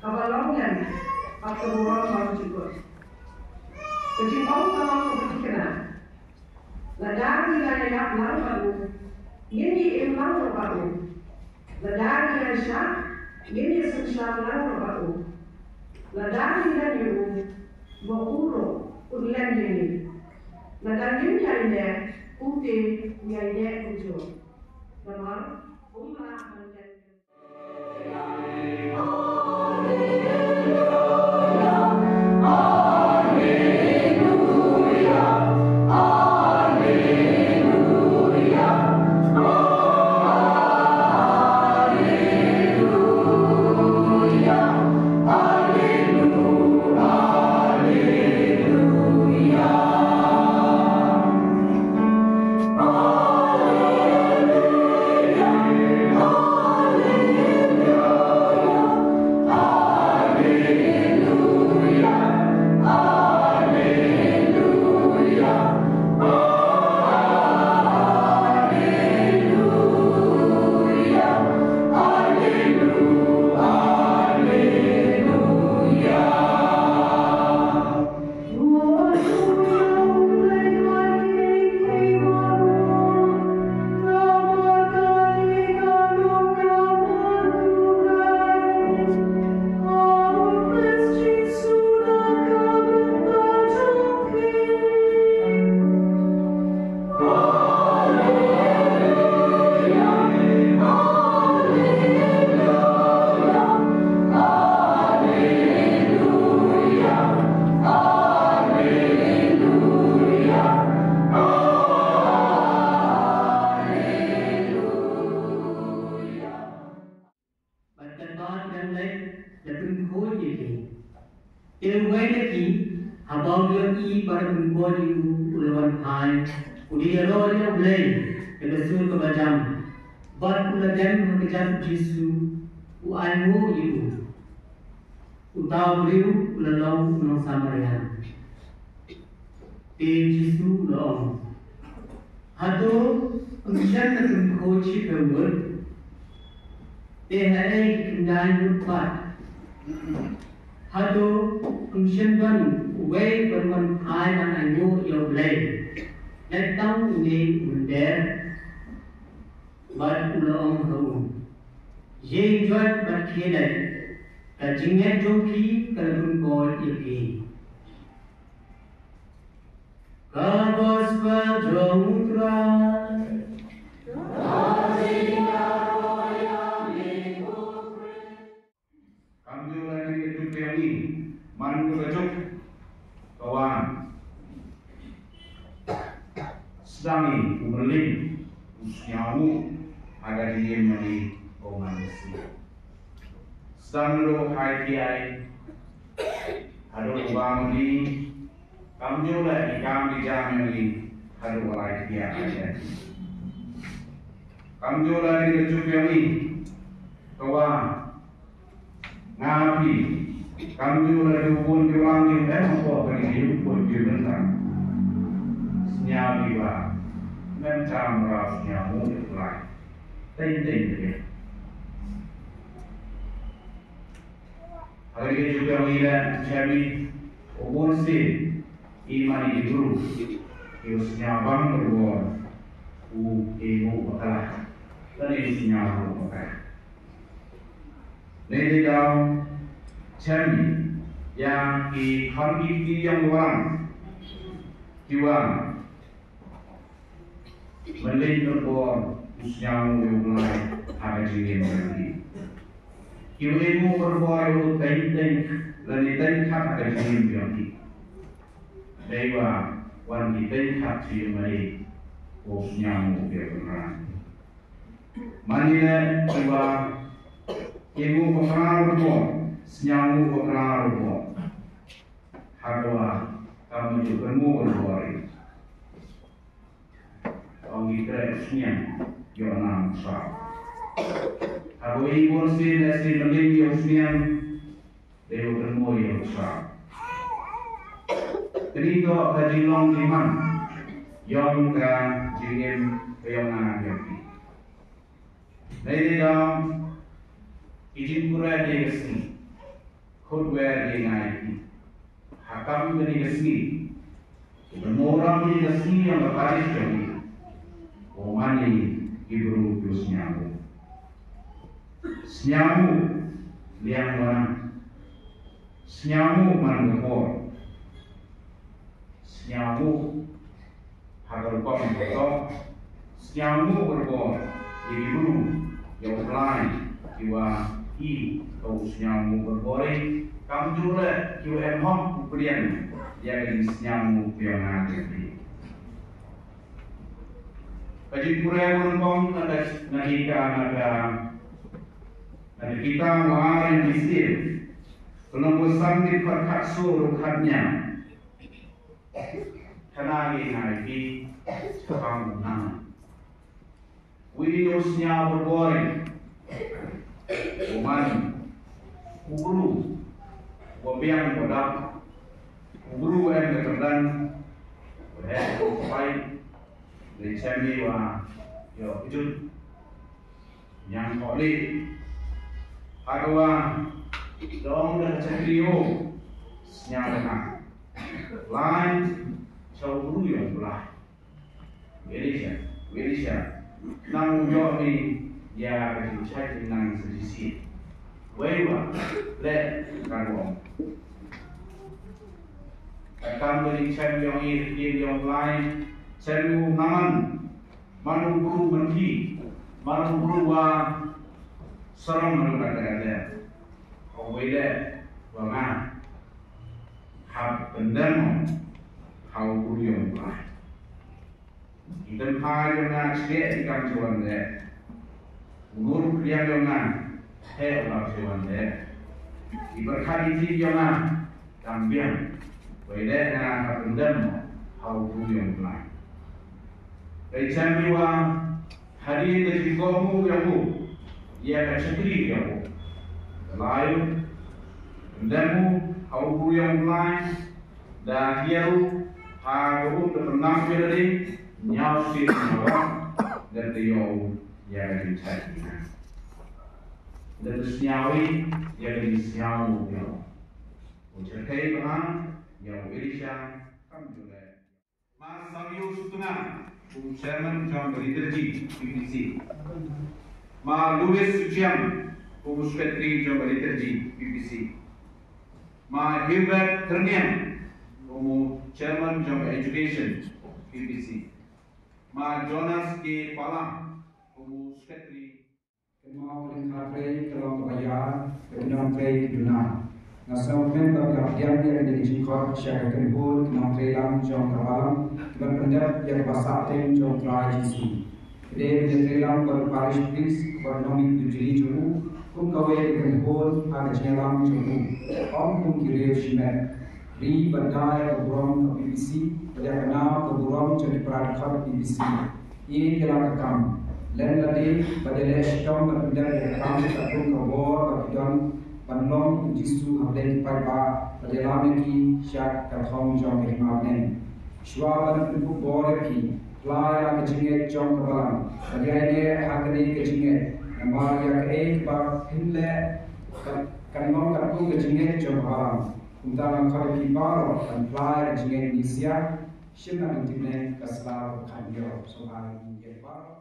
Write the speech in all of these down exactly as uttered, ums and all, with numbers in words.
kaba long lem bad ka burom bymjukut. Ka jingong ka long kaba thikna. Lada ngi la ïaïap lang bad u, ngin ïa im lang ruh bad u. Lada ngi la ïaishah, ngin ïa synshar lang ruh bad u. Lada ngi len ïa u, ma u ruh un len ïa ngi. Lada ngim ïaineh, u te u ïaineh kumjuh. Namar um lah ban len. Bad katba ki dang leit, la pynkhuid ïa ki. Te uwei na ki, haba u la ïohi ba la pynkhuid ïa u, u la wan phai, u da ïaroh ïa U Blei da ka sur kaba jam, bad u la dem ha kjat U Jisu, u ainguh ïa u. Uta u briew u la long u nong Samaria. Te Jisu u la ong, hato ym shym la pynkhuid shi phew ngut? Te haei ki khyndai ngut pat? Hato ym shym don uwei ban wan phai ban ainguh ïa U Blei, leit tang une u mynder? Bad u la ong ha u, ïeng joit bad khie leit, ka jingngeit jong phi ka la pynkhuid ïa phi. Ka Gospel jong U Trai. Kam ju la ki ka juk ka jong ngi, man ka juk ka wan. Sdang ïa u mylliñ u sñiawngooh ha ka jingim jong ngi, ko man ka sngi. Sdang ruh ha i thiah, haduh ba mylliñ, kam ju la i kam i jam jong ngi, haduh ba la i thiah ha i. Kam ju la ki ka juk jong ngi, ka wan. Nga phi, kam ju la ju bun ju lang ju em ko ka ni ju bun ju bun lang. Sñiaw di ba, ngam cham ra sñiaw mu ju lai. Teng teng de. Hari ke ju ka mi la chami, o bun si, i mani di guru, i sñiaw bang berbor, u i mu bakala. Tadi sñiaw mu bakala. Nei dei daw chem ïa ki khon ki kti ïong wang. Ki wan. Mynleit berbor u sñiaw ïa u Blei ha ka jingim ïong ki. Ki wan mu berbor ïa u teng teng lane teng khat ha ka jingim ïong ki. Dei wa wan ki teng khat sha ïong Blei u sñiaw ïa u Blei. Mane leh kiwa ïeng u bakla ruh, sñiaw u bakla ruh. Haduh kam ju kynmaw ruh. Ong i trei sñiaw ïoh nam sa. Haduh i bun sien leh sien mending ïoh sñiaw. Dei u kynmaw ïa u Trai. Kane ka jinglong jingman ïong ka jingim ka ïong nga ïong phi. Dei dei dang ki jingkhuslai dei ka sngi. Khut wer ïa ngi ha kam kane ka sngi. Ba ngi ram ïa ka sngi ïa ka parish jong ngi. Ba man ïa ngi ki briew kiba sngewbha. Sngewbha liang wan. Sngewbha man ka por. Sngewbha ha ka rukom ka tok. Sngewbha ka rukom ïa ki briew ïa u Blai ïa u, ïa u sngewbha ka rukom. Kam ju leh ïa u em hok u pdiang ïa ka jingsngewbha ka rukom. Ka jingpure rukom na ka, na ka, na ka, na ka kitab War and Receive. Ka long ba san dei pyrkhat sur u khat nya. Kane ngi ngai ki chakam nang. Wi yo snya berbori. Uman. Ubru. Wabiang wadap. Ubru em keteran. Wahai upai. Ni chami wa. Yo kejut. Nyang koli. Hagwa. Dong da chakri o. Snya na. Lai. Chau bru yo lai. Elisha, Elisha, nang u ïoh ni ïa ka jingshai jingmut sa shisien. Wei wa, leh ka rukom. Ka kam ka jingshai jong i, i jong lai, shai u Naaman, man u bru man ki, man u bru wa sarong man u kata kata. Ko wei leh, wa nga, hap pyndem ha u bru ïong lai. Ki tymphai jong nga sngewthuh ki kam shu wan leh. U nur u pdiang jong nga heh u kam shu wan leh. Ki pyrkhat ki jong nga kam biang. Wei leh nga ka pyndem ha u bru ïong lai. Dei chan ïa u hadien ka jingkohnguh ïa u, ïa ka shakri ïa u. Lai u pyndem u ha u bru ïong lai. Da hiar u ha ka um da pynang pyrdi ñiaw sien ñiaw da te ïoh ïa ka jingshai jingmut. Da te sñiaw ïa ka jingsñiaw ïa u. U cherkei ba ïa u Elisha kam jule. Ma Savio Sutnga, u chairman jong ka liturgy P P C. Ma Louis Suchiang, u secretary jong ka liturgy P P C. Ma Hubert Terniang, u chairman jong ka education P P C. Ma Jonas K Pala, u secretary. Kynmaw lyngkha trei ka long kaba ïar, ka pynlong trei ka duna. Nga sngewkmen ba phi la pdiang ïa kane ka jingkhot sha ka kynhun ki nongtrei lam jong ka balang, kiban pyndep ïa kaba sahteng jong u Trai Jisu. Phi dei ban ïatreilang bad u parish priest bad u nongmihkhmat jong u, kum kawei ka kynhun ha ka jingïalam jong u, ym kum ki riew shimet. Ri bad da ïa ka burom ka P P C, bad ïa ka naw ka burom jong ki para dkhot P P C. Ïeit ïa la ka kam. Len lade bad ïaleh shitom bad pyndep ïa ka kam katkum ka bor ba phi don ban long u Jisu ha pdeng ki paidbah bad ïalam ïa ki sha ka thong jong ka hima bneng. Shuwa ban pynkup bor ïa phi, plie ïa la ka jingngeit jong ka balang bad ïaineh ha kane ka jingngeit, namar ïa kaei kaba phin leh kan, kan long katkum ka jingngeit jong ka balang. Kumta nga khot ïa phi baroh ban plie ka jingngeit ngi sia, shim na ka jingngeit ka sla ka khan ïoh. Sngewbha ïa phi baroh.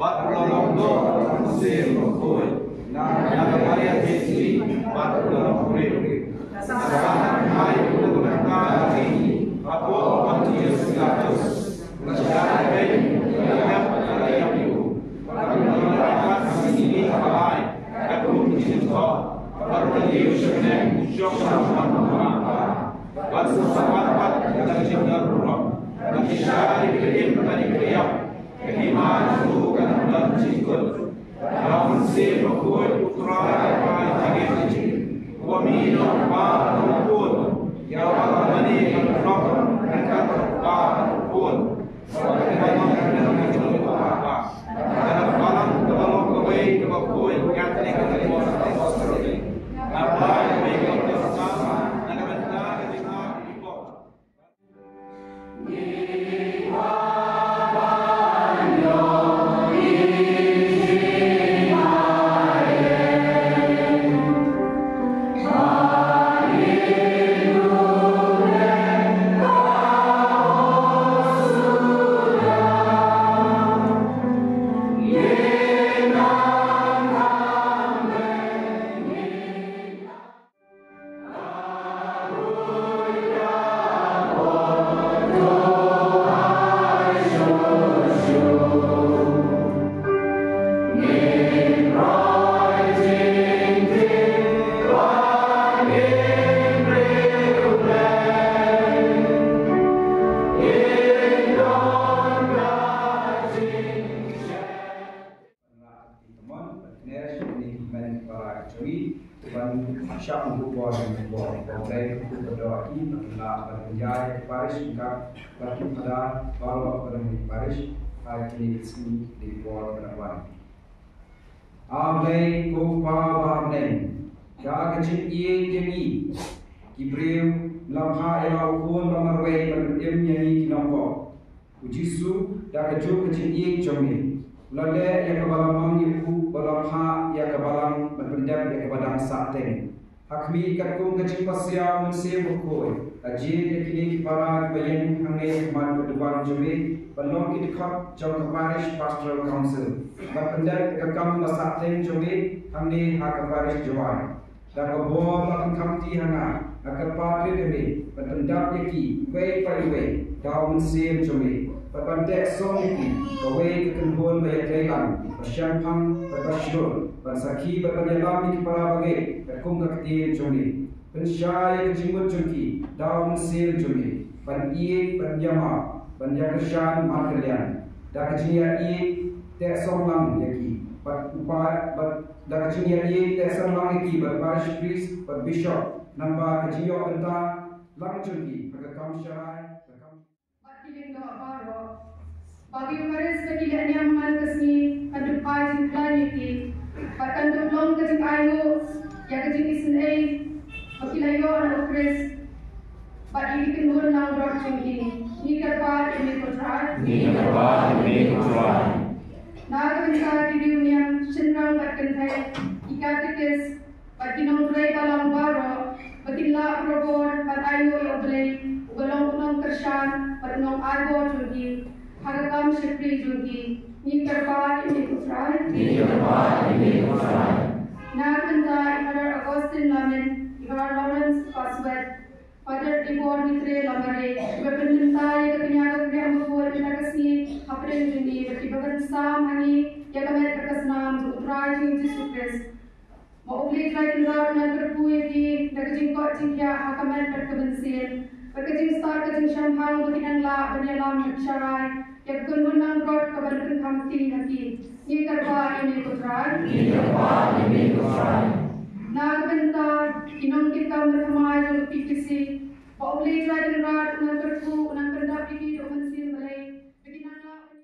Bad u la long doh u Mynsiem Bakhuid na ka Maria Theisotti, bad u la long briew. Sa ai u la ka bynta jong ngi hapoh Pontius Pilatus. U la shah beiñ, u la ïap, u la ïap ïa u. Bad u la ïap ha ka sngi kaba lai katkum ki jingthoh. Bad u la ïoh sha bneng, u shong ha ka hima u Kpa. Bad u sa wan pat da ka jingdon burom, bad ki shah ki ba im bad ki ba ïap. Ka hima jong u kan ym don jingkut. Ïa u Mynsiem Bakhuid. Ban lah ban pynmon, ban pyneh sha kine ki hynmen ki para ki jong ngi, ban shah buh bor ban buh bor. Ba U Blei un kyrkhu kyrdoh ïa ki, ban lah ban pynïaid ïa ka parish ryngkat bad ki phadar baroh ba don ha ka parish ha kine ki sngi, kine ki por kiba la wan. A Blei ko Kpa uba ha bneng, da ka jingïeit ïa ngi ki briew, me la phah ïa la u Khun ba marwei ban pynim ïa ngi ki nongpop. U Jisu, da kajuh ka jingïeit jong me, u la leh ïa kaba la mang ïa u, bad u la phah ïa ka balang ban pyndep ïa kaba dang sahteng. Ha khmih katkum ka jingpasiaw u Mynsiem Bakhuid, la jied ïa kine ki para kiba ïeng hangne ha khmat ka duwan jong me, ban long ki dkhot jong ka Parish Pastoral Council, ban pyndep ïa ka kam ba sahteng jong me hangne ha ka parish Jowai. Da ka bor ba pynkham kti ha nga, nga kyrpad ïa me ban pyndap ïa ki iwei pa iwei da u Mynsiem jong me, bad ban teh song ïa ki kawei ka kynhun ba ïatreilang, ba shemphang bad ba shlur, ban sakhi bad ban ïalam ïa ki para bangeit katkum ka ktien jong me. Pynshai ïa ka jingmut jong ki da u Mynsiem jong me, ban ïeit, ban ïamap, ban ïakyrshan markylliang. Da ka jingïaid teh song lang ïa ki bad u pa, bad da ka jingïaid teh song lang ïa ki bad parish priest bad bishop, nangba ka jingïoh bynta lang jong ki ha ka kam sharai, ka kam. Bad ki lyngdoh baroh, ba ki Eucharist ba ki leh niam man ka sngi kan dup ai jingkhlaiñ ïa ki, bad kan dup long ka jingainguh ïa ka jingisynei ba ki la ïoh na u Khrist bad ïa ki kynhun langbrot jong ki. Ngi kyrpad ïa me ko Trai. Ngi kyrpad ïa me ko Trai. Na ka bynta ki riewniam shynrang bad kynthei, ki katekis bad ki nongtrei balang baroh, ba kin lah barabor ban ainguh ïa U Blei uba long u nongkyrshan bad u nongai bor jong ki ha ka kam shakri jong ki. Ngi kyrpad ïa me ko Trai. Ngi kyrpad ïa me ko Trai. Na ka bynta i Father Augustine Lamin, i Father Lawrence Paswet, Father Tibor Mitre Lamare, kiba pynmynta ïa ka kñia ka kriah bakhuid mynta ka sngi hapdeng jong ngi, bad kiba pynsam ha ngi ïa ka met bad ka snam jong U Trai jong ngi Jisu Khrist. Ma U Blei Trai Kynrad un nang kyrkhu ïa ki da ka jingkoit jingkhiah ha ka met bad ka mynsiem, bad ka jingstad ka jingshemphang ba kin nang lah ban ïalam bad sharai ïa ka kynhun langbrot kaba la pynkham kti ha ki. Ngi kyrpad ïa me ko Trai. Ngi kyrpad ïa me ko Trai. Na ka bynta ki nongkitkam bad thymmai jong ka P P C, ba U Blei Trai Kynrad un nang kyrkhu, un nang pyndap ïa ki da u Mynsiem Blei, ba kin nang lah ban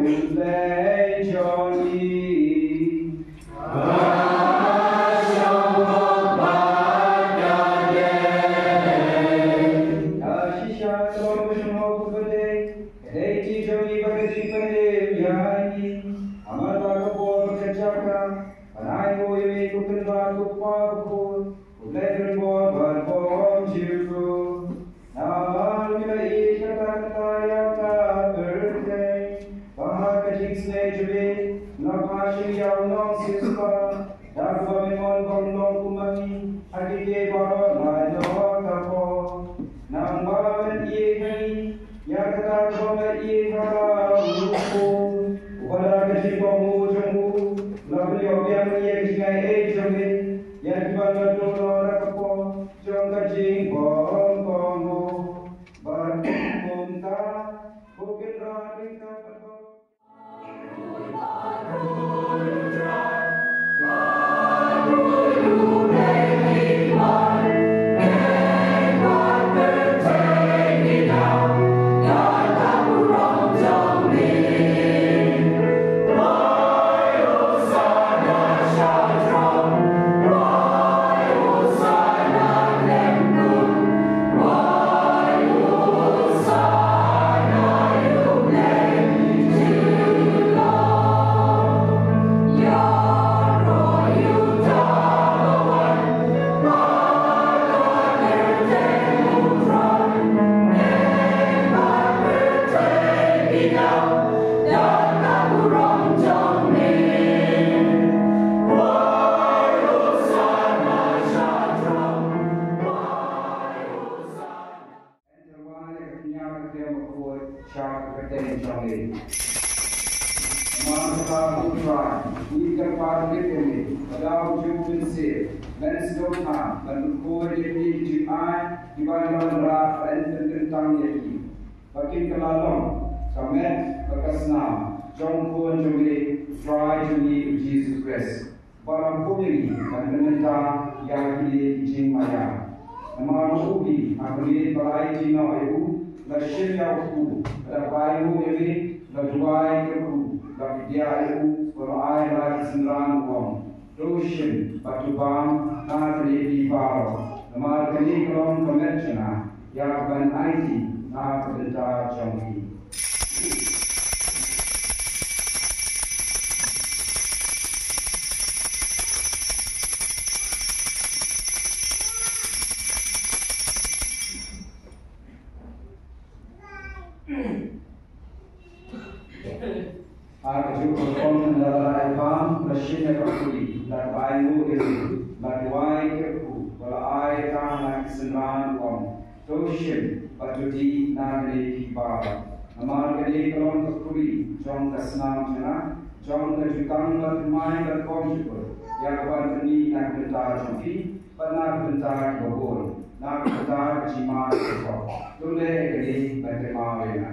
Lei jong ngi. Ka shisha ka long ka jong u ba dei, ka dei ti jong ngi ba ka dei ba dei ïa ngi. Namar ba ka por ba ka jaka, ba nai ko ïa me ko Kynrad ko Pa ko Khun. U Blei u don bor bad bor jingpyrshah. Namar ngi la ïeit katta katta ïa ka pyrthei, ba ha ka jingsnei jong me la phah shisha ïa u Nongsiewspah, da kaba me mon ba un long kum ma ngi ha kiei kiei baroh la ïoh ka por. Nangba men ïeit ha ngi, ïa kata kaba me ïeit ha u Khun, uba da ka jingkohnguh jong u la pynïoh biang ïa ka jingaiei jong me, ïa kiba la duh noh na ka por jong ka jingbym kohnguh. Bad kumta, ko Kynrad ryngkat bad baroh Ïa ka kynja ka kren bakhuid sha ka kyrteng jong ngi. Namar kata ko Trai, ngi kyrpad ïa me, ba da u juh u mynsiem, men sngewthuh, men khuid ïa kine ki jingai kiba ngi la wanrah, ba yn pynkyntang ïa ki, ba kin kylla long ka met bad ka snam jong u Khun jong me, Trai jong ngi u Jisu Khrist. Ba la hukum ïa ngi ban pynmynta ïa kine ki jingmaïa. Namar ma u Blei ha ka miet ba la aiti noh ïa u, la shim ïa u kpu, la bai nguh ïa me, la duwai kyrkhu, la pdiang ïa u, bad la ai ha la ki synran u ong: To shim bad to bam na kane phi baroh, namar kane ka long ka met jong nga ïa kaban aiti na ka bynta jong phi. Ha kajuh ka rukom, ynda la ai bam, la shim ïa ka khuri, la bai nguh ïa u, la duwai kyrkhu, bad la ai ha la ki synran u ong: To shim bad to dih na kane phi baroh, namar kane ka long ka khuri jong ka snam jong nga, jong ka jutang bad thymmai bad rukom jukut, ïa kaban pyni na ka bynta jong phi bad na ka bynta kiba bun, na ka bynta ka jingma jong ka. To leh ïa kane ban kynmaw ïa nga.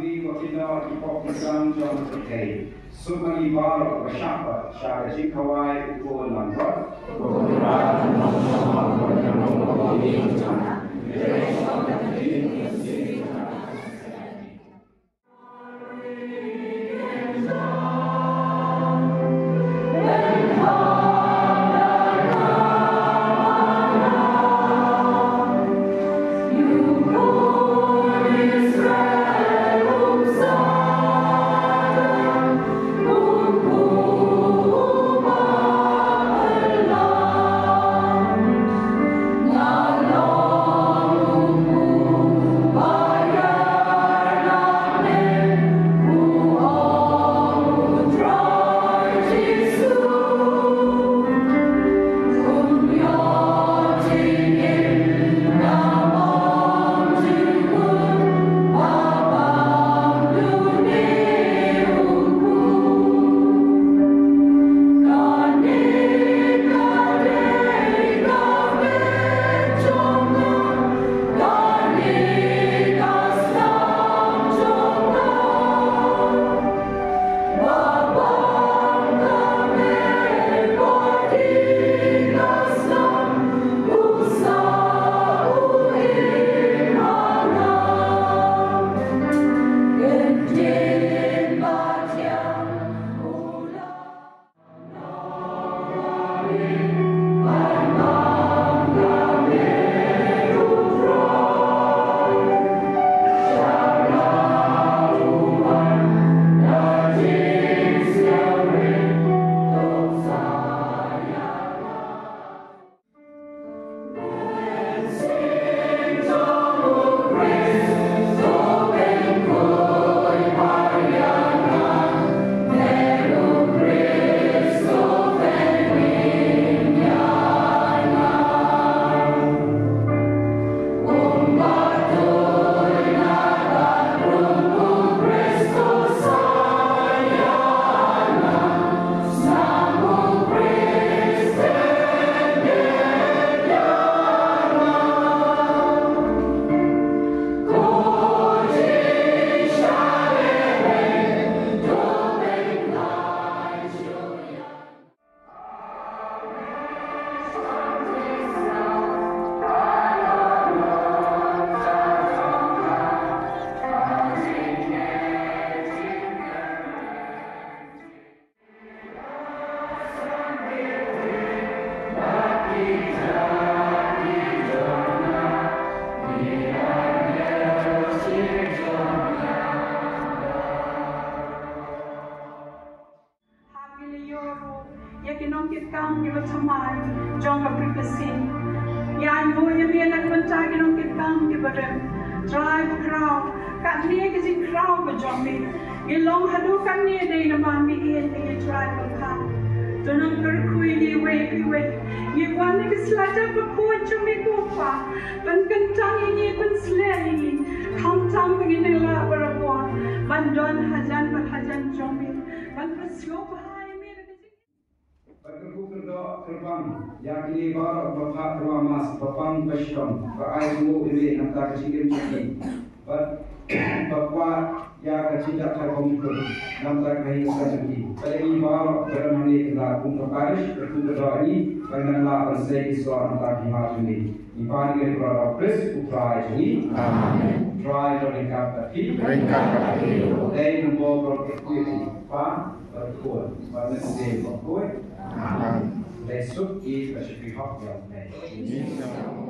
Ki wa ki noh ki pop ki sang jong ki kei. Suk ma ngi baroh ba shah ba sha ka jingkhawai u Khun Langbrot. Ha ki la ïoh ruh ïa ki nongkitkam kiba thymmai jong ka priesthood. Ïa ngi ïa me na ka bynta ki nongkitkam kiba rim. Trai khraw, katne ka jingkhraw ka jong me. Ngi long haduh katne dei namar me ïeit ïa ngi Trai ba kha. To nang kyrkhu ïa ngi iwei pa iwei. Ngi wan na ka sla jong ka khun jong me ko Pa. Pynkyntang ïa ngi, pynsleh ïa ngi. Khamtam ba ngin nang lah barabor ban don hajan bad hajan jong me. Ban pynsngewbha ïa me da ka jing- Ban kyrkhu kyrdoh kyrpang ïa kine baroh ba phah rua mass, ba pang ba shitom, ba ai jingmut ïa me na ka bynta ka jingim jong ki. Bad ba kwah ïa ka jingïaid ka bymjukut na ka bynta ka ïing ka sem jong ki. Bad ïa ngi baroh ba don hangne, kyrdoh kum ka parish, kyrkhu kyrdoh ïa ngi ba ngin nang lah ban sei ki sor na ka bynta ka jingim jong ngi. Ngi pan ïa ka bynta U Khrist U Trai jong ngi. Amen. Trai to ryngkat bad phi. Ryngkat bad phi. Dei na ka bynta U Khrist U Kpa bad U Khun bad U Mynsiem Bakhuid. Amen. Dei suk ïa ka shakri hok ïa U Blei.